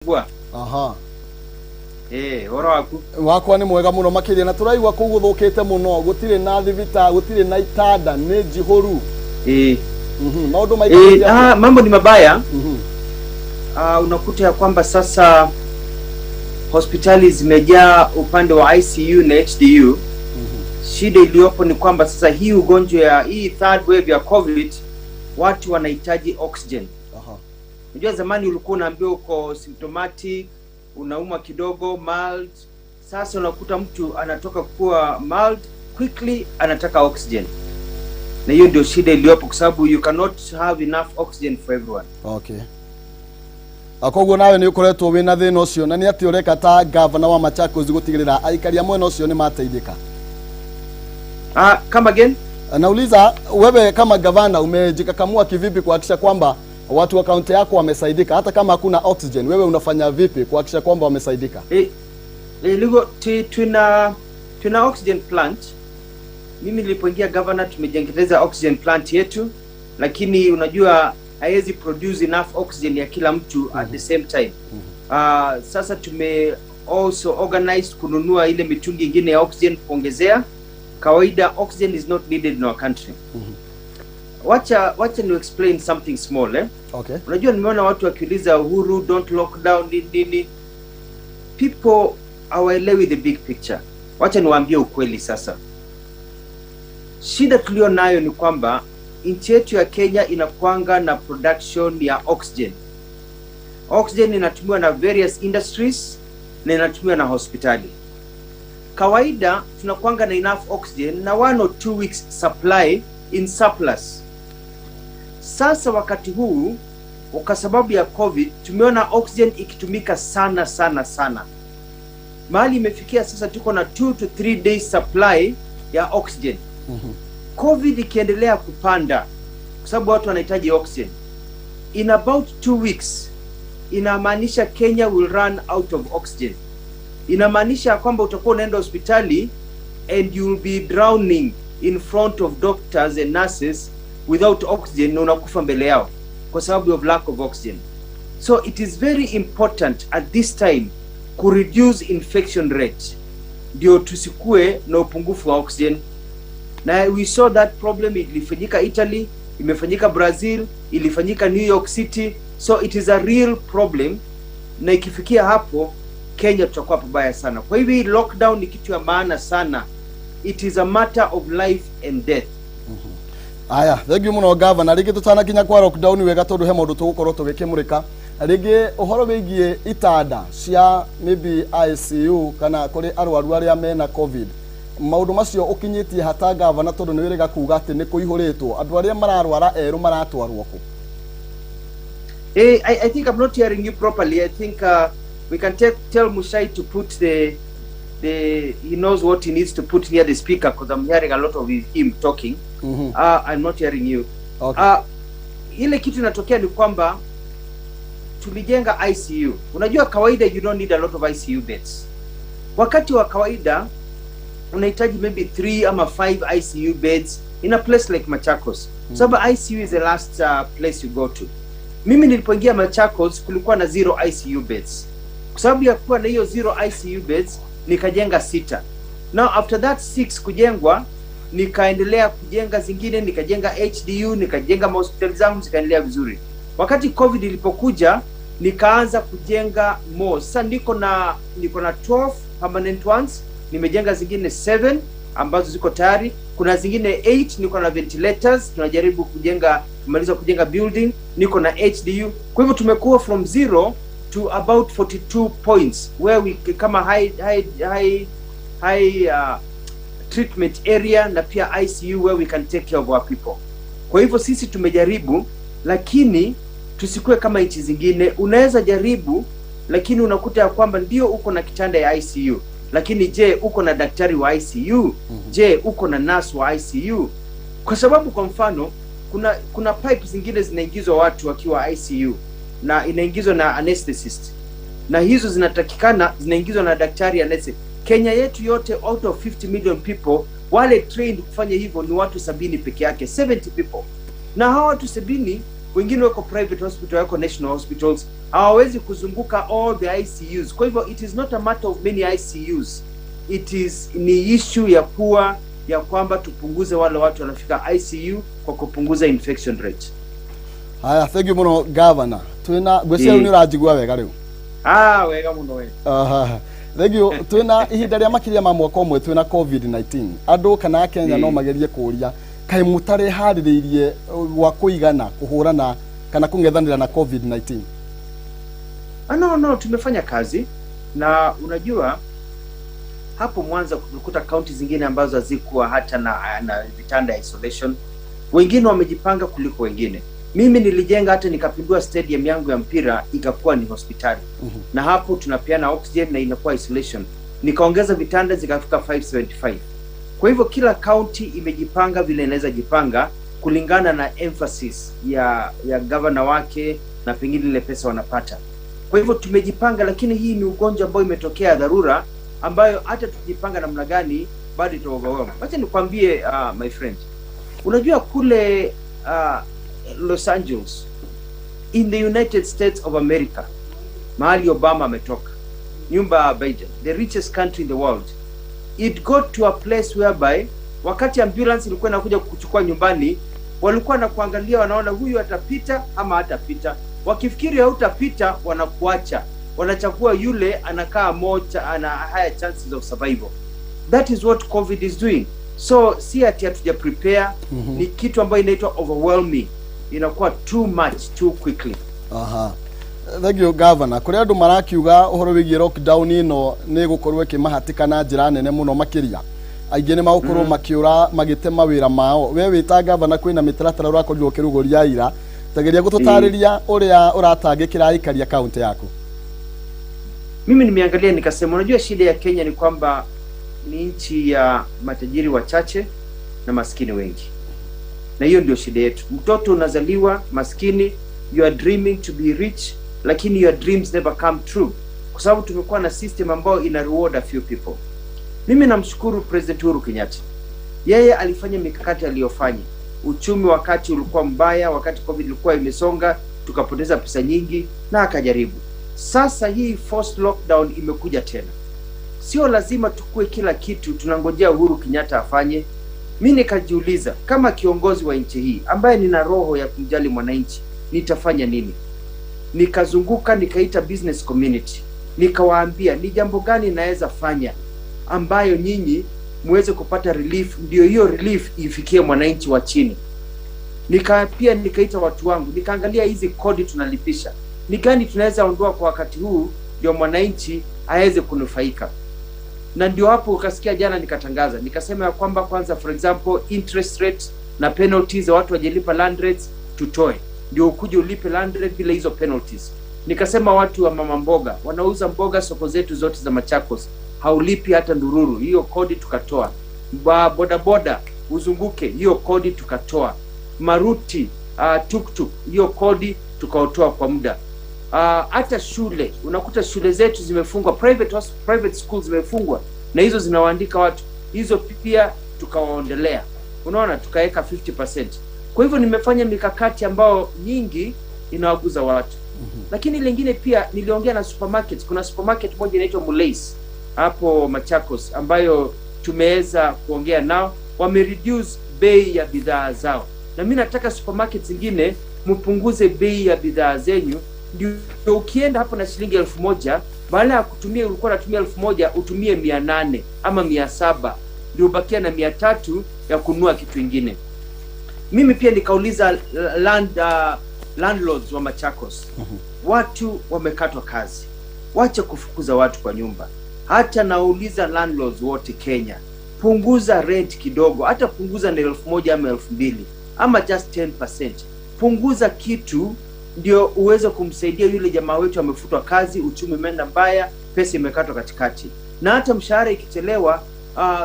Gua. Aha. Ũhoro waku? Wakwa nĩ mwega mũno makĩria, na tũraigua kũu gũthũkĩte mũno, gũtirĩ na thibita, gũtirĩ na itanda, nĩ njihũru. Maũndũ maikarĩte atĩa? Ah, mambo ni mabaya. Unakuta ya kwamba sasa hospitali zimejaa upande wa ICU na HDU. Shida iliyopo ni kwamba sasa hii ugonjwa ya hii third wave ya COVID, watu wanahitaji oxygen. Unajua zamani ulikuwa unaambiwa uko symptomatic, unaumwa kidogo, mild. Sasa unakuta mtu anatoka kuwa mild quickly anataka oxygen, na hiyo ndio shida iliyopo, kwa sababu you cannot have enough oxygen for everyone. Okay. Koguo nawe nĩ ũkoretwo wĩna thĩna ũcio, na nĩ atĩ ũreka ta gavana wa Machakos gũtigĩrĩra aikari a mwena ũcio nĩ mateithĩka? Come again? Nauliza, wewe kama gavana umejikakamua kivipi kuhakikisha kwamba watu wa kaunti yako wamesaidika hata kama hakuna oxygen? Wewe unafanya vipi kuhakikisha kwamba wamesaidika? Lugo, tuna oxygen plant. Mimi nilipoingia governor tumejengeleza oxygen plant yetu, lakini unajua haiwezi produce enough oxygen ya kila mtu at the same time. Sasa tume also organized kununua ile mitungi ingine ya oxygen kuongezea. Kawaida oxygen is not needed in our country. Wacha ni explain something small, eh? Okay. Unajua nimeona watu wakiuliza Uhuru, don't lock down, nini nini. People hawaelewi the big picture. Wacha niwaambie ukweli sasa. Shida tulio nayo ni kwamba nchi yetu ya Kenya inakwanga na production ya oxygen. Oxygen inatumiwa na various industries na inatumiwa na hospitali. Kawaida tunakwanga na enough oxygen na 1 or 2 weeks supply in surplus. Sasa wakati huu kwa sababu ya COVID tumeona oxygen ikitumika sana sana sana. Mahali imefikia sasa tuko na 2 to 3 days supply ya oxygen. COVID ikiendelea kupanda, kwa sababu watu wanahitaji oxygen, in about 2 weeks inamaanisha Kenya will run out of oxygen. Inamaanisha kwamba utakuwa unaenda hospitali and you will be drowning in front of doctors and nurses without oxygen, na unakufa mbele yao kwa sababu of lack of oxygen. So it is very important at this time ku reduce infection rate ndio tusikue na upungufu wa oxygen. Na we saw that problem ilifanyika Italy, imefanyika Brazil, ilifanyika New York City. So it is a real problem, na ikifikia hapo Kenya tutakuwa pabaya sana. Kwa hivyo hii lockdown ni kitu ya maana sana, it is a matter of life and death. Aya, thengiũ mũno, gavana. Rĩngĩ tũtanakinya kwa lockdown wega, tondũ he maũndũ tũgũkorwo tũgĩkĩmũrĩka rĩngĩ, ũhoro wĩgiĩ itanda cia maybe ICU kana kũrĩ arwaru arĩa mena COVID, maũndũ macio ũkinyĩtie hata, gavana, tondũ nĩ wĩrĩga kuga atĩ nĩ kũihũrĩtwo, andũ arĩa mararwara erũ maratwarwo kũ? I think I'm not hearing you properly. I think we can tell Mushai to put the he knows what he needs to put near the speaker because I'm hearing a lot of him talking. I'm not hearing you. Okay. Ile kitu inatokea ni kwamba tulijenga ICU. Unajua kawaida you don't need a lot of ICU beds. Wakati wa kawaida unahitaji maybe 3 ama 5 ICU beds in a place like Machakos. Sababu ICU is the last place you go to. Mimi nilipoingia Machakos kulikuwa na zero ICU beds. Kwa sababu ya kuwa na hiyo zero ICU beds, nikajenga sita. Now after that six kujengwa, nikaendelea kujenga zingine, nikajenga HDU, nikajenga mahospitali zangu zikaendelea vizuri. Wakati COVID ilipokuja, nikaanza kujenga more. Sasa niko na 12 permanent ones, nimejenga zingine 7 ambazo ziko tayari. Kuna zingine 8 niko na ventilators, tunajaribu kujenga, kumaliza kujenga building, niko na HDU. Kwa hivyo tumekuwa from zero to about 42 points where we kama high treatment area na pia ICU where we can take care of our people. Kwa hivyo sisi tumejaribu, lakini tusikuwe kama nchi zingine. Unaweza jaribu, lakini unakuta ya kwamba ndio uko na kitanda ya ICU, lakini je, uko na daktari wa ICU? Je, uko na nurse wa ICU? Kwa sababu kwa mfano kuna pipe zingine zinaingizwa watu wakiwa ICU na inaingizwa na anesthetist, na hizo zinatakikana zinaingizwa na daktari anesthetist. Kenya yetu yote, out of 50 million people, wale trained kufanya hivyo ni watu 70 peke yake, 70 people, na hawa watu 70 Wengine wako private hospital, wako national hospitals, hawawezi kuzunguka all the ICUs. Kwa hivyo it is not a matter of many ICUs, it is ni issue ya kuwa ya kwamba tupunguze wale watu wanafika ICU kwa kupunguza infection rate. Haya, thank you muno, governor. Twina ngwĩciria rĩu nĩ ũranjigua wega rĩu. Ah, wega muno we. Aha. Thank you. Twina ihinda rĩa makĩria ma mwaka ũmwe twina COVID-19. Andũ kana Akenya no magerie kũria kaĩ mũtarĩharĩrĩirie gwa kũigana kũhũrana kana kũng'ethanĩra na COVID-19? Ah, no no, tumefanya kazi na unajua hapo mwanzo tulikuta kaunti zingine ambazo hazikuwa hata na vitanda ya isolation. Wengine wamejipanga kuliko wengine. Mimi nilijenga hata nikapindua stadium yangu ya mpira ikakuwa ni hospitali na hapo tunapeana oxygen na inakuwa isolation. Nikaongeza vitanda zikafika 575. Kwa hivyo kila county imejipanga vile inaweza jipanga kulingana na emphasis ya governor wake na pengine ile pesa wanapata. Kwa hivyo tumejipanga, lakini hii ni ugonjwa ambao imetokea dharura, ambayo hata tukijipanga namna gani bado ita overwhelm. Wacha nikwambie, my friend, unajua kule Los Angeles in the United States of America, mahali Obama ametoka, nyumba ya Biden, the richest country in the world, it got to a place whereby wakati ambulance ilikuwa inakuja kukuchukua nyumbani, walikuwa na kuangalia, wanaona huyu atapita ama hatapita. Wakifikiri hautapita, wanakuacha, wanachagua yule anakaa moja, ana higher chances of survival. That is what COVID is doing. So si ati hatuja prepare. Ni kitu ambayo inaitwa overwhelming, inakuwa too much too quickly. Aha. Thank you, governor. Kũrĩ andũ marakiuga ũhoro wĩgiĩ lockdown ĩno nĩ gũkorwo ĩkĩmahatĩka na njĩra nene mũno makĩria. Aingĩ nĩ magũkorwo makĩũra magĩte mawĩra mao. We wĩ ta governor kwĩna mĩtaratara ũrakorirwo ũkĩrugũria ira. Tageria gũtũtarĩria ũrĩa ũratangĩkĩra aikari a kaunti yaku. Mimi nimeangalia nikasema, unajua shida ya Kenya ni kwamba ni nchi ya matajiri wachache na maskini wengi, na hiyo ndio shida yetu. Mtoto unazaliwa maskini, you are dreaming to be rich, lakini your dreams never come true, kwa sababu tumekuwa na system ambayo ina reward a few people. Mimi namshukuru President Uhuru Kenyatta, yeye alifanya mikakati aliyofanya. Uchumi wakati ulikuwa mbaya, wakati COVID ilikuwa imesonga, tukapoteza pesa nyingi, na akajaribu. Sasa hii forced lockdown imekuja tena. Sio lazima tukue kila kitu tunangojea Uhuru Kenyatta afanye. Mi nikajiuliza kama kiongozi wa nchi hii ambaye nina roho ya kumjali mwananchi, nitafanya nini? Nikazunguka nikaita business community, nikawaambia ni jambo gani naweza fanya ambayo nyinyi muweze kupata relief, ndio hiyo relief ifikie mwananchi wa chini. Pia nikaita watu wangu, nikaangalia hizi kodi tunalipisha ni gani tunaweza ondoa kwa wakati huu, ndio mwananchi aweze kunufaika. Na ndio hapo ukasikia jana nikatangaza nikasema ya kwamba kwanza, for example, interest rate na penalties za watu wajalipa land rates tutoe, ndio ukuje ulipe land rate bila hizo penalties. Nikasema watu wa mama mboga wanauza mboga soko zetu zote za Machakos, haulipi hata ndururu, hiyo kodi tukatoa. Boda boda uzunguke, hiyo kodi tukatoa. Maruti, tuktuk, hiyo kodi tukaotoa kwa muda. Hata shule unakuta shule zetu zimefungwa, private schools zimefungwa, na hizo zinawaandika watu, hizo pia tukawaondelea, unaona, tukaweka 50%. Kwa hivyo nimefanya mikakati ambayo nyingi inawaguza watu. Lakini lingine pia niliongea na supermarkets. Kuna supermarket moja inaitwa Mulais hapo Machakos ambayo tumeweza kuongea nao, wamereduce bei ya bidhaa zao, na mi nataka supermarket zingine mpunguze bei ya bidhaa zenyu, ndio ukienda hapo na shilingi 1000, baada ya kutumia ulikuwa unatumia 1000, utumie 800 ama 700, ndio ubakia na 300 ya kununua kitu ingine. Mimi pia nikauliza landlords wa Machakos, watu wamekatwa kazi, wacha kufukuza watu kwa nyumba. Hata nauliza landlords wote Kenya, punguza rent kidogo, hata punguza na 1000 ama 2000 ama just 10%. Punguza kitu ndio uweze kumsaidia yule jamaa wetu amefutwa kazi, uchumi umeenda mbaya, pesa imekatwa katikati, na hata mshahara ikichelewa,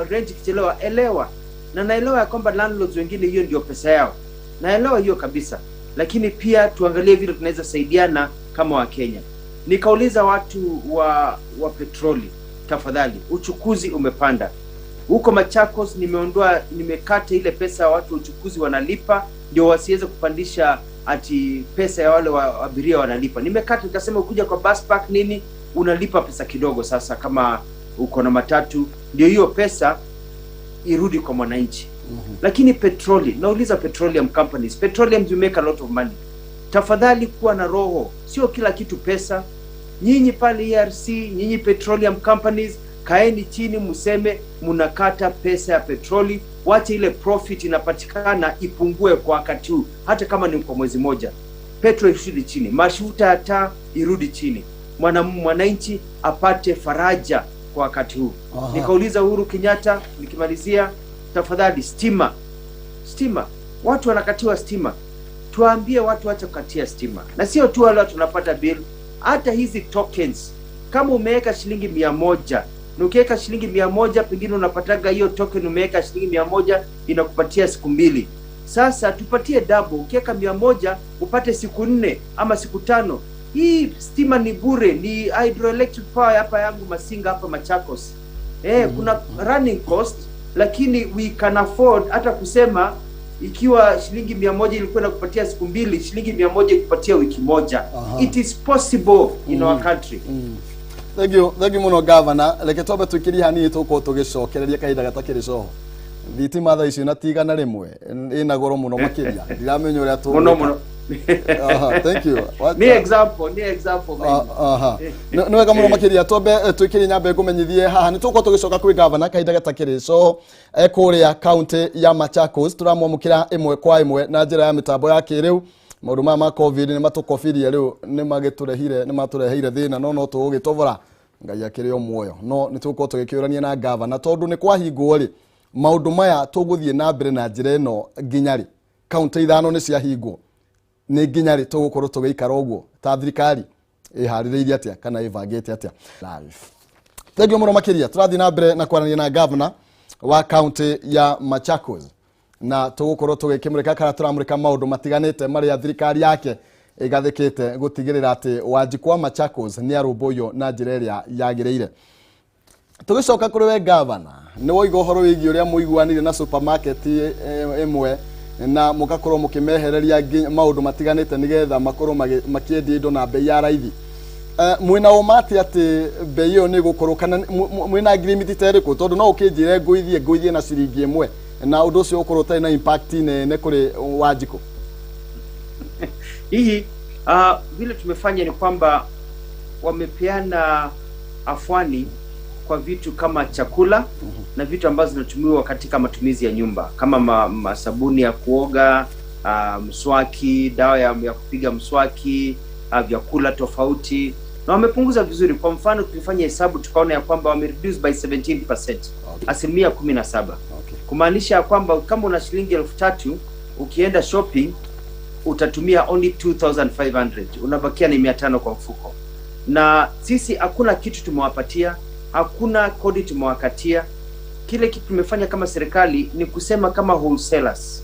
rent ikichelewa, elewa na naelewa ya kwamba landlords wengine hiyo ndio pesa yao, naelewa hiyo kabisa, lakini pia tuangalie vile tunaweza saidiana kama Wakenya. Nikauliza watu wa petroli, tafadhali, uchukuzi umepanda huko Machakos, nimeondoa, nimekata ile pesa watu wa uchukuzi wanalipa, ndio wasiweze kupandisha ati pesa ya wale wa abiria wanalipa. Nimekata nikasema ukuja kwa bus park nini unalipa pesa kidogo. Sasa kama uko na matatu, ndio hiyo pesa irudi kwa mwananchi. Lakini petroli, nauliza petroleum companies, petroleum you make a lot of money. Tafadhali kuwa na roho, sio kila kitu pesa. Nyinyi pale ERC, nyinyi petroleum companies, kaeni chini mseme mnakata pesa ya petroli, wache ile profit inapatikana ipungue kwa wakati huu, hata kama ni kwa mwezi moja. Petrol irudi chini, mafuta ya taa irudi chini, mwananchi apate faraja kwa wakati huu. Nikauliza Uhuru Kenyatta, nikimalizia, tafadhali stima, watu wanakatiwa stima, tuambie watu wache kukatia stima, na sio tu wale watu wanapata bill, hata hizi tokens. Kama umeweka shilingi 100 na ukiweka shilingi 100 pengine unapataga hiyo token, umeweka shilingi 100 inakupatia siku 2. Sasa tupatie double, ukiweka 100 upate siku 4 ama siku 5. Hii stima ni bure, ni hydroelectric power hapa yangu Masinga hapa Machakos. Kuna running cost, lakini we can afford hata kusema ikiwa shilingi 100 ilikuwa inakupatia siku 2, shilingi 100 ikupatia wiki moja. It is possible in our country. Thank you muno governor. Reke twambe tuikirie hanini tukorwo tugicokereria kahinda gatakĩrĩ coho. Thitima thaa icio na ti 100 ĩna goro mũno makĩria, ndiramenya ũrĩa tũgwĩka. Mũno mũno. Thank you. Ni example, ni example. Nĩ wega mũno makĩria. Twambe tuikirie nyambe ngũmenyithie haha nĩ tũgũkorwo tũgĩcoka kwĩ governor kahinda gatakĩrĩ coho kũrĩa county ya Machakos. Tũramwamũkĩra ĩmwe kwa ĩmwe na njĩra ya mĩtambo ya kĩrĩu. Maũndũ maya ma COVID nĩ matũkobirie rĩu, nĩ magĩtũrehire, nĩ matũreheire thĩna, no no tũgũgĩtobora Ngai akĩrĩ o muoyo. No nĩ tũgũkorwo tũgĩkĩũrania na governor tondũ nĩ kwahingwo rĩ, maũndũ maya tũgũthiĩ na mbere na njĩra ĩno nginya rĩ? Kaunti 5 nĩ ciahingwo, nĩ nginya rĩ tũgũkorwo tũgĩikara ũguo ta thirikari ĩharĩrĩirie atĩa kana ĩbangĩte atĩa? Live. Thank you mũno makĩria. Tũrathiĩ na mbere na kwaranĩria na governor wa county ya Machakos na tũgũkorwo tũgĩkĩmũrĩka kana tũramũrĩka maũndũ matiganĩte marĩa thirikari yake ĩgathĩkĩte gũtigĩrĩra atĩ Wanjikũ wa Machakos nĩ arũmbũiyo na njĩra ĩrĩa yagĩrĩire. Tũgĩcoka kũrĩ we governor, nĩ woiga ũhoro wĩgiĩ ũrĩa mũiguanire na supermarket ĩmwe na mũgakorwo mũkĩmehereria maũndũ matiganĩte nĩgetha makorwo makĩendia indo na bei ya raithi. Mwĩna ũma atĩ atĩ bei ĩyo nĩ ĩgũkorwo kana mwĩna agreement ta ĩrĩkũ? Tondũ no ũkĩnjĩre ngũithie na ciringi 1 na ũndũ ũcio ũkorwo ũtarĩ na impact nene kũrĩ Wanjikũ. Hii vile tumefanya ni kwamba wamepeana afwani kwa vitu kama chakula na vitu ambazo zinatumiwa katika matumizi ya nyumba kama masabuni ya kuoga, mswaki, dawa ya kupiga mswaki, vyakula tofauti, na wamepunguza vizuri. Kwa mfano tulifanya hesabu tukaona ya kwamba wame reduce by 17%, 17%. Kumaanisha kwamba kama una shilingi 3,000 ukienda shopping utatumia only 2,500, unabakia ni 500 kwa mfuko. Na sisi hakuna kitu tumewapatia, hakuna kodi tumewakatia. Kile kitu tumefanya kama serikali ni kusema kama wholesalers,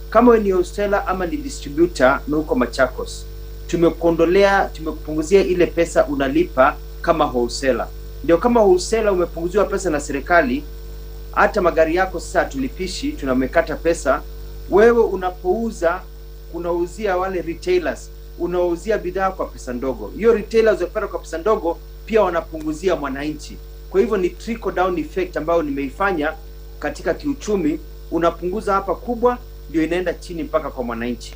kama wewe ni wholesaler ama ni distributor na uko Machakos, tumekondolea, tumekupunguzia ile pesa unalipa kama wholesaler. Ndio kama wholesaler umepunguziwa pesa na serikali, hata magari yako sasa tulipishi, tunamekata pesa. Wewe unapouza unauzia wale retailers, unauzia bidhaa kwa pesa ndogo. Hiyo retailers wanapata kwa pesa ndogo, pia wanapunguzia mwananchi. Kwa hivyo ni trickle down effect ambayo nimeifanya katika kiuchumi. Unapunguza hapa kubwa, ndio inaenda chini mpaka kwa mwananchi.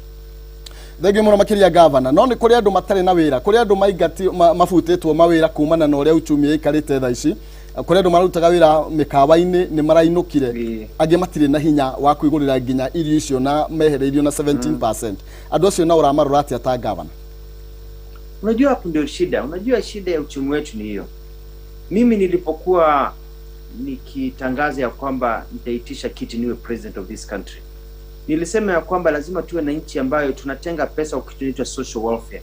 Thengiũ mũno makĩria governor. No nĩ kũrĩ andũ matarĩ na wĩra, kũrĩ andũ mabutĩtwo mawĩra kumana na ũrĩa uchumi ĩikarĩte thaa ici. Kũrĩ andũ marutaga wĩra mĩkawa-inĩ nĩ marainũkire, angĩ matirĩ na hinya wa kwĩgũrĩra nginya irio icio na mehereirio na 17%. Andũ acio na ũramarora atĩa ta governor? Unajua hapo ndio shida. Unajua shida ya uchumi wetu ni hiyo. Mimi nilipokuwa nikitangaza ya kwamba nitaitisha kiti niwe president of this country, nilisema ya kwamba lazima tuwe na nchi ambayo tunatenga pesa kwa kitu kinaitwa social welfare.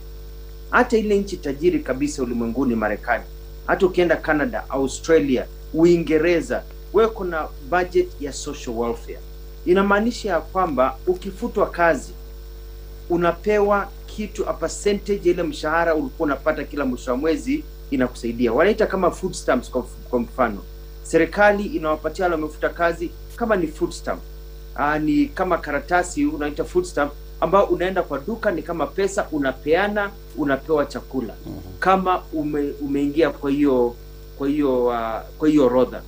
Hata ile nchi tajiri kabisa ulimwenguni Marekani, hata ukienda Canada, Australia, Uingereza, wewe kuna budget ya social welfare. Inamaanisha ya kwamba ukifutwa kazi unapewa kitu, a percentage ile mshahara ulikuwa unapata kila mwisho wa mwezi inakusaidia. Wanaita kama food stamps kwa mfano. Serikali inawapatia wale wamefuta kazi kama ni food stamp. Ni kama karatasi unaita food stamp ambao unaenda kwa duka ni kama pesa unapeana, unapewa chakula kama umeingia kwa hiyo orodha.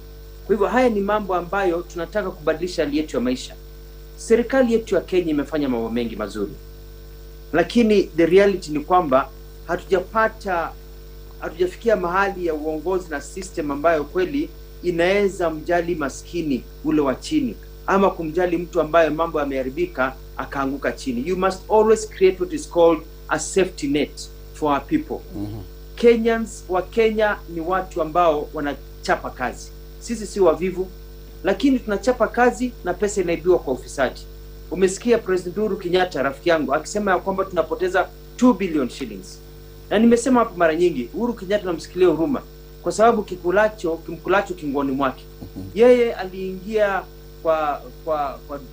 Kwa hivyo haya ni mambo ambayo tunataka kubadilisha hali yetu ya maisha. Serikali yetu ya Kenya imefanya mambo mengi mazuri, lakini the reality ni kwamba hatujafikia mahali ya uongozi na system ambayo kweli inaweza mjali maskini ule wa chini, ama kumjali mtu ambaye mambo yameharibika akaanguka chini. You must always create what is called a safety net for our people. Kenyans wa Kenya ni watu ambao wanachapa kazi. Sisi si wavivu, lakini tunachapa kazi na pesa inaibiwa kwa ufisadi. Umesikia President Uhuru Kenyatta, rafiki yangu, akisema ya kwamba tunapoteza 2 billion shillings. Na nimesema hapo mara nyingi, Uhuru Kenyatta namsikilia huruma kwa sababu kimkulacho kinguoni mwake. Yeye aliingia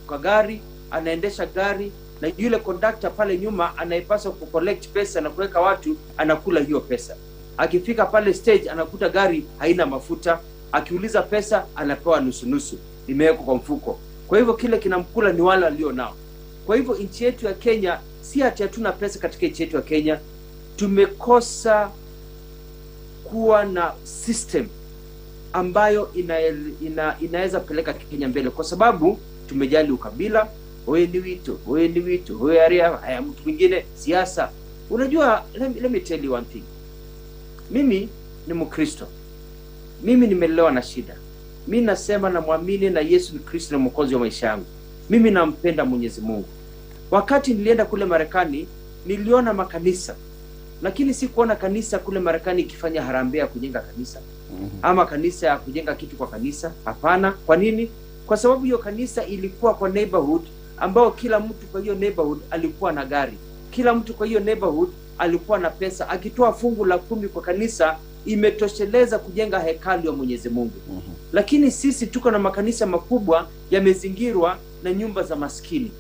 kwa gari, anaendesha gari, na yule conductor pale nyuma anayepaswa kucollect pesa na kuweka watu anakula hiyo pesa. Akifika pale stage anakuta gari haina mafuta, akiuliza pesa anapewa nusu nusu, imewekwa kwa mfuko. Kwa hivyo kile kinamkula ni wale walio nao. Kwa hivyo nchi yetu ya Kenya, si ati hatuna pesa katika nchi yetu ya Kenya, tumekosa kuwa na system ambayo inaweza peleka Kenya mbele, kwa sababu tumejali ukabila. Wewe ni wito, wewe ni wito, wewe aria, haya mtu mwingine siasa. Unajua, let me tell you one thing. Mimi ni Mkristo. Mimi nimelelewa na shida. Mimi nasema na muamini na Yesu ni Kristo na Mwokozi wa maisha yangu. Mimi nampenda Mwenyezi Mungu. Wakati nilienda kule Marekani, niliona makanisa. Lakini si kuona kanisa kule Marekani ikifanya harambee ya kujenga kanisa ama kanisa ya kujenga kitu kwa kanisa. Hapana. Kwa nini? Kwa sababu hiyo kanisa ilikuwa kwa neighborhood ambao kila mtu kwa hiyo neighborhood alikuwa na gari. Kila mtu kwa hiyo neighborhood alikuwa na pesa. Akitoa fungu la 10 kwa kanisa imetosheleza kujenga hekalu ya Mwenyezi Mungu. Lakini sisi tuko na makanisa makubwa yamezingirwa na nyumba za maskini.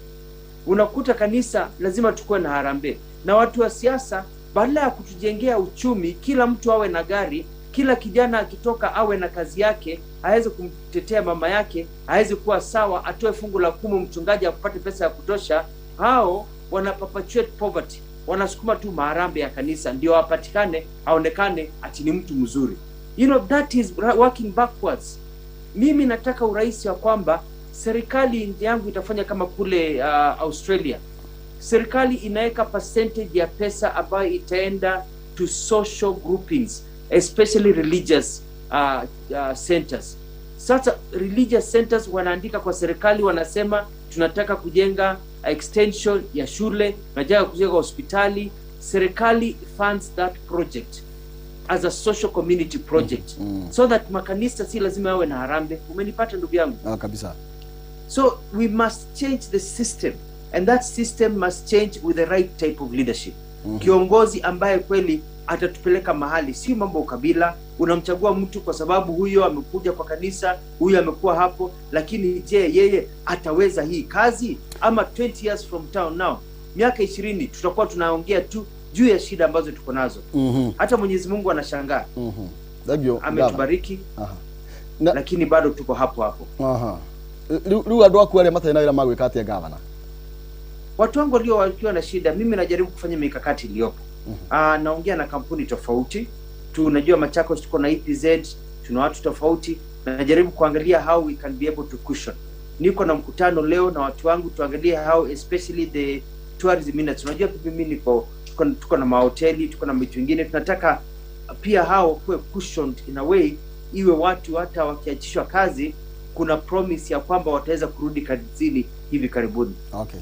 Unakuta kanisa lazima tukue na harambee. Na watu wa siasa badala ya kutujengea uchumi, kila mtu awe na gari, kila kijana akitoka awe na kazi yake, aweze kumtetea mama yake, aweze kuwa sawa, atoe fungu la 10, mchungaji apate pesa ya kutosha. Hao wana perpetuate poverty, wanasukuma tu maharambee ya kanisa ndio apatikane, aonekane ati ni mtu mzuri. You know, that is working backwards. Mimi nataka urahisi wa kwamba serikali yangu itafanya kama kule Australia. Serikali inaweka percentage ya pesa ambayo itaenda to social groupings, especially religious centers. Sasa religious centers wanaandika kwa serikali, wanasema tunataka kujenga extension ya shule, tunataka kujenga hospitali. Serikali funds that project as a social community project. So that makanisa si lazima yawe na harambee. Umenipata ndugu yangu? Ah, kabisa. So we must change the system, and that system must change with the right type of leadership. Kiongozi ambaye kweli atatupeleka mahali, si mambo ukabila. Unamchagua mtu kwa sababu huyo amekuja kwa kanisa, huyo amekuwa hapo, lakini je, yeye ataweza hii kazi? Ama 20 years from town now, miaka 20 tutakuwa tunaongea tu juu ya shida ambazo tuko nazo. Hata Mwenyezi Mungu anashangaa. Ametubariki. Lakini bado tuko hapo hapo. Rĩu andũ aku arĩa matarĩ na wĩra magwĩka atĩa gavana? Watu wangu walio wakiwa na shida, mimi najaribu kufanya mikakati iliyopo. Naongea na kampuni tofauti. Tunajua Machakos tuko na EPZ, tuna watu tofauti. Najaribu kuangalia how we can be able to cushion. Niko na mkutano leo na watu wangu tuangalie how especially the tourism industry. Unajua mimi niko tuko na mahoteli, tuko na vitu vingine, tunataka pia hao kuwe cushioned in a way, iwe watu hata wakiachishwa kazi kuna promise ya kwamba wataweza kurudi kazini hivi karibuni. Okay.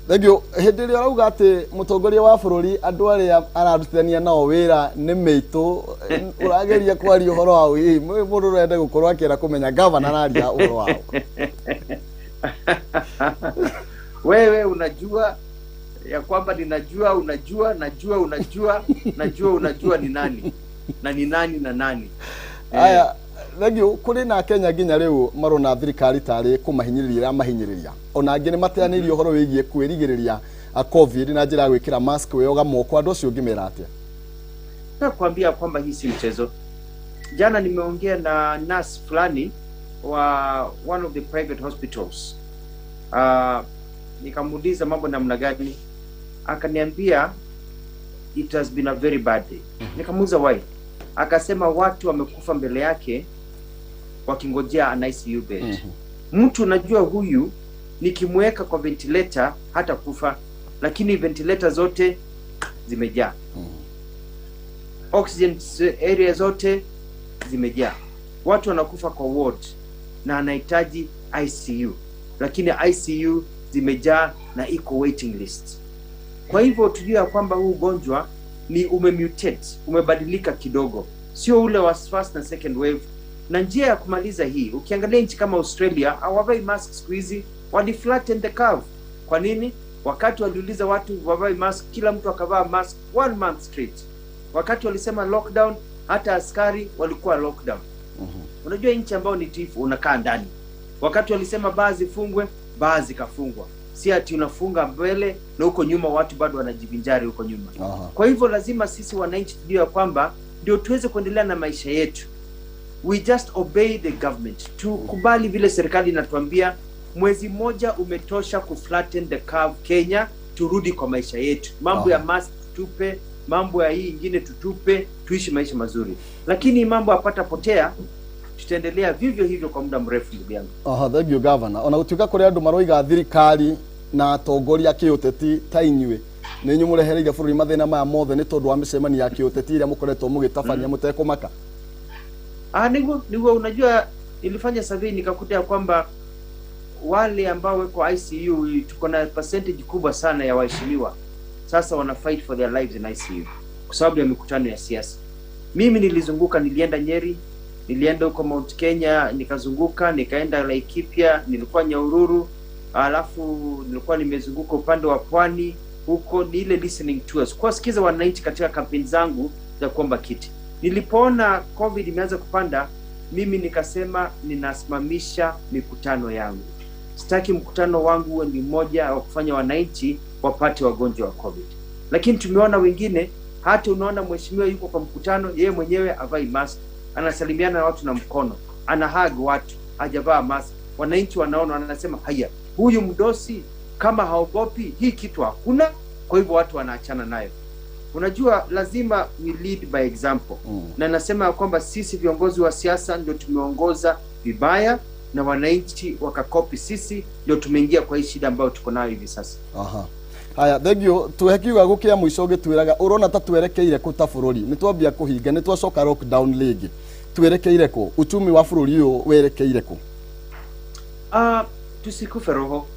Thank you. Hĩndĩ ĩrĩa ũrauga atĩ mũtongoria wa bũrũri andũ arĩa ararutithania nao wĩra nĩ mĩitũ, ũrageria kwaria ũhoro wa ĩ mũndũ ũrenda gũkorwo akĩenda kũmenya gavana araria ũhoro wao. Wewe unajua ya kwamba ninajua, unajua, najua, unajua, najua, unajua ni nani na ni nani na nani. Aya, thank you. Kũrĩ na Kenya nginya rĩu marona thirikari tarĩ kũmahinyĩrĩria mahinyĩrĩria ona angĩ nĩ mateanĩirie ũhoro wĩgiĩ kwĩrigĩrĩria COVID na njĩra ya gwĩkĩra mask wĩoga moko. Andũ acio ũngĩmera atĩa? Nakwambia kwamba hii si mchezo. Jana nimeongea na nurse fulani wa one of the private hospitals. nikamuuliza mambo namna gani, akaniambia it has been a very bad day. Nikamuuliza why, akasema watu wamekufa mbele yake wakingojea an ICU bed. Mtu najua huyu nikimweka kwa ventilator hata kufa, lakini ventilator zote zimejaa, oxygen area zote zimejaa, watu wanakufa kwa ward na anahitaji ICU, lakini ICU zimejaa na iko waiting list. Kwa hivyo tujue ya kwamba huu ugonjwa ni umemutate, umebadilika kidogo, sio ule wa first na second wave. Na njia ya kumaliza hii, ukiangalia nchi kama Australia hawavai mask siku hizi, wali flatten the curve. Kwa nini? Wakati waliuliza watu wavae mask, kila mtu akavaa mask one month straight. Wakati walisema lockdown, hata askari walikuwa lockdown. Unajua nchi ambayo ni tifu unakaa ndani. Wakati walisema baa zifungwe, baa zikafungwa. Si ati unafunga mbele na huko nyuma watu bado wanajivinjari huko nyuma. Kwa hivyo lazima sisi wananchi tujue ya kwamba ndio tuweze kuendelea na maisha yetu, we just obey the government, tukubali vile serikali inatuambia. Mwezi mmoja umetosha kuflatten the curve Kenya, turudi kwa maisha yetu. Mambo ya mask tutupe, mambo ya hii ingine tutupe, tuishi maisha mazuri. Lakini mambo yapata potea, tutaendelea vivyo hivyo kwa muda mrefu, ndugu yangu. Aha, thank you governor. Ona gutuika kuri andu maroiga thirikari na atongoria kiuteti ta inyuĩ nĩ inyuĩ mũrehereire bũrũri mathĩna maya mothe nĩ tondũ wa mĩcemanio ya kĩũteti ĩrĩa mũkoretwo mũgĩtabania mũtekũmaka. Ah, niguo, unajua nilifanya survey nikakuta ya kwamba wale ambao weko ICU tuko na percentage kubwa sana ya waheshimiwa sasa wana fight for their lives in ICU kwa sababu ya mikutano ya siasa. Mimi nilizunguka, nilienda Nyeri, nilienda huko Mount Kenya, nikazunguka, nikaenda Laikipia, nilikuwa Nyahururu, alafu nilikuwa nimezunguka upande wa pwani huko, ni ile listening tours, kuwasikiza wananchi katika kampeni zangu za kuomba kiti. Nilipoona COVID imeanza kupanda, mimi nikasema ninasimamisha mikutano yangu. Sitaki mkutano wangu uwe ni mmoja wa kufanya wananchi wapate wagonjwa wa COVID. Lakini tumeona wengine, hata unaona mheshimiwa yuko kwa mkutano, yeye mwenyewe avai mask, anasalimiana na watu na mkono, ana hug watu, hajavaa mask. Wananchi wanaona, wanasema haya, huyu mdosi kama haogopi hii kitu hakuna. Kwa hivyo watu wanaachana nayo. Unajua, lazima we lead by example na nasema ya kwamba sisi viongozi wa siasa ndio tumeongoza vibaya na wananchi wakakopi sisi, ndio tumeingia kwa hii shida ambayo tuko nayo hivi sasa. Aha. Haya, thank you. Tuhe kiuga gũkĩa mũico ũgĩtwĩraga ũrona ta twerekeire kũ ta bũrũri nĩ twambia kũhinga nĩ twacoka lockdown rĩngĩ twerekeire kũ uchumi wa bũrũri ũyũ werekeire kũ? Tusikufe roho,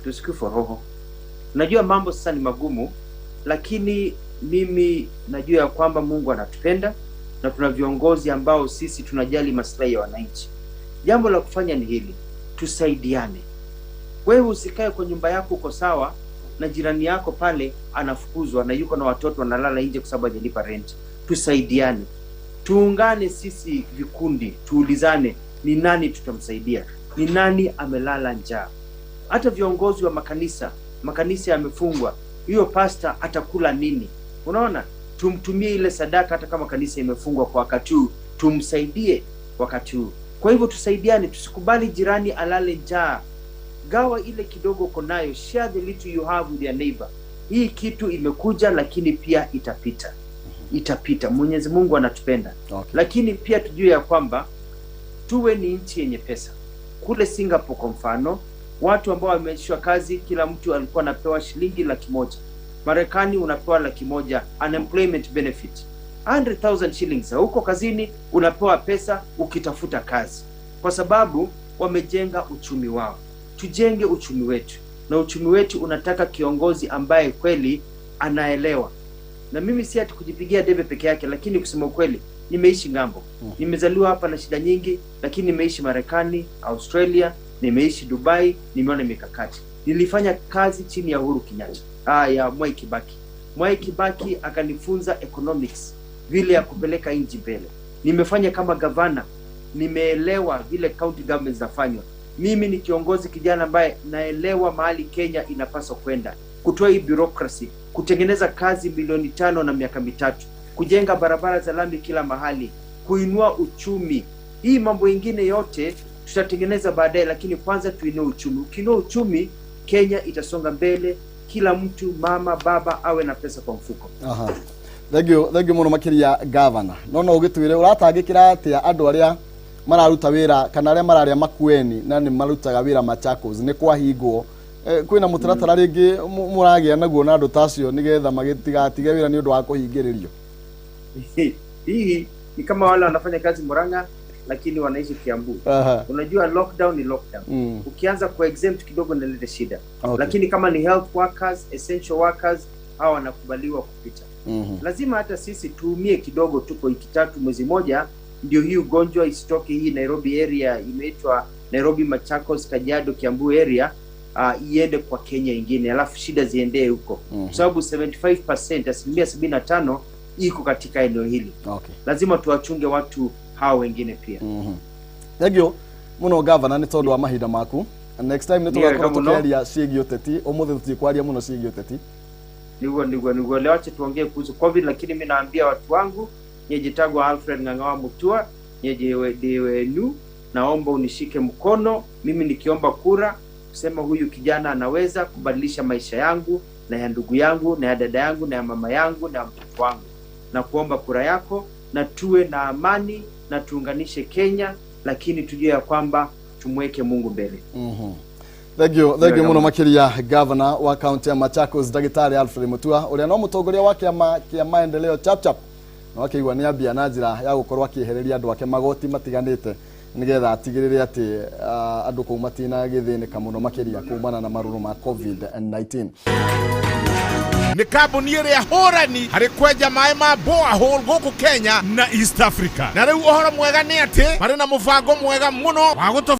tusikufe roho. Najua mambo sasa ni magumu, lakini mimi najua ya kwamba Mungu anatupenda na tuna viongozi ambao sisi tunajali maslahi ya wananchi. Jambo la kufanya ni hili, tusaidiane. Wewe usikae kwa nyumba yako uko sawa na jirani yako pale anafukuzwa na yuko na watoto wanalala nje kwa sababu hajalipa rent. Tusaidiane, tuungane sisi vikundi, tuulizane ni nani tutamsaidia, ni nani amelala njaa. Hata viongozi wa makanisa, makanisa yamefungwa, hiyo pasta atakula nini? Unaona, tumtumie ile sadaka hata kama kanisa imefungwa kwa wakati huu, tumsaidie wakati huu. Kwa hivyo tusaidiane, tusikubali jirani alale njaa. Gawa ile kidogo uko nayo, share the little you have with your neighbor. Hii kitu imekuja, lakini pia itapita, itapita. Mwenyezi Mungu anatupenda. Lakini pia tujue ya kwamba tuwe ni nchi yenye pesa. Kule Singapore kwa mfano, watu ambao wameachishwa kazi, kila mtu alikuwa anapewa shilingi 100,000. Marekani unapewa 100,000 unemployment benefit, 100,000 shillings. Huko kazini unapewa pesa ukitafuta kazi, kwa sababu wamejenga uchumi wao. Tujenge uchumi wetu, na uchumi wetu unataka kiongozi ambaye kweli anaelewa. Na mimi si ati kujipigia debe peke yake, lakini kusema ukweli, nimeishi ng'ambo. Nimezaliwa hapa na shida nyingi, lakini nimeishi Marekani, Australia, nimeishi Dubai, nimeona mikakati. Nilifanya kazi chini ya Uhuru Kenyatta, ya Mwai Kibaki. Mwai Kibaki akanifunza economics, vile ya kupeleka nchi mbele. Nimefanya kama gavana, nimeelewa vile county government zinafanywa. Mimi ni kiongozi kijana ambaye naelewa mahali Kenya inapaswa kwenda, kutoa hii bureaucracy, kutengeneza kazi milioni 5 na miaka 3, kujenga barabara za lami kila mahali, kuinua uchumi. Hii mambo ingine yote tutatengeneza baadaye, lakini kwanza tuinue uchumi. Ukiinua uchumi, Kenya itasonga mbele, kila mtu, mama baba, awe na pesa kwa mfuko. Aha. Thank you, thank you muno makiria, gavana. No ũgĩtwĩre ũratangĩkĩra atĩa andũ arĩa mararuta wĩra kana arĩa mararĩa Makueni na nĩ marutaga wĩra Machakos nĩ kwahingwo? Kwĩna mũtaratara rĩngĩ mũragĩa naguo na andũ ta acio nĩgetha magĩtigatige wĩra nĩ ũndũ wa kũhingĩrĩrio? Hii ni kama wale wanafanya kazi Murang'a lakini wanaishi Kiambu. Unajua lockdown ni lockdown. Ukianza ku-exempt kidogo inaleta shida. Lakini kama ni health workers, essential workers, hawa wanakubaliwa kupita. Lazima hata sisi tuumie kidogo, tuko wiki 3, mwezi moja, ndio hii ugonjwa isitoke hii Nairobi area, imeitwa Nairobi, Machakos, Kajiado, Kiambu area, iende kwa Kenya ingine, alafu shida ziendee huko, kwa sababu 75%, 75% iko katika eneo hili. Lazima tuwachunge watu hao wengine pia. Thank you muno, gavana, nĩ tondũ wa mahinda maku. Next time nĩ Ni wega tũgakorwo mũno. tũkĩaria ciĩgiĩ ũteti. Ũmũthĩ tũtikwaria mũno ciĩgiĩ ũteti. Niguo leo acha tuongee kuhusu COVID, lakini mi naambia watu wangu nyejitagwa Alfred Ng'ang'a Mutua nyeje wenu, naomba unishike mkono mimi nikiomba kura kusema huyu kijana anaweza kubadilisha maisha yangu na ya ndugu yangu na ya dada yangu na ya mama yangu na ya mtoto wangu, na kuomba kura yako, na tuwe na amani na tuunganishe Kenya, lakini tujue ya kwamba tumweke Mungu mbele. Thank you, thank you Wega muno muno. Makiria, gavana wa kaunti ya Machakos, Ndagĩtarĩ Alfred Mutua, ũrĩa no mũtongoria wa kĩama kĩa maendeleo Chapchap, na wakĩigua nĩ ambia na njĩra ya gũkorwo akĩehereria andũ ake magoti matiganĩte nĩgetha atigĩrĩre atĩ andũ kũu matinagĩthĩnĩka mũno makĩria kumana na marũrũ ma COVID-19. Nĩ kambuni ĩrĩa hũrani harĩ kwenja maĩ ma borehole gũkũ Kenya na East Africa. Na rĩu ũhoro mwega nĩ atĩ marĩ na mũbango mwega mũno wa gũtũ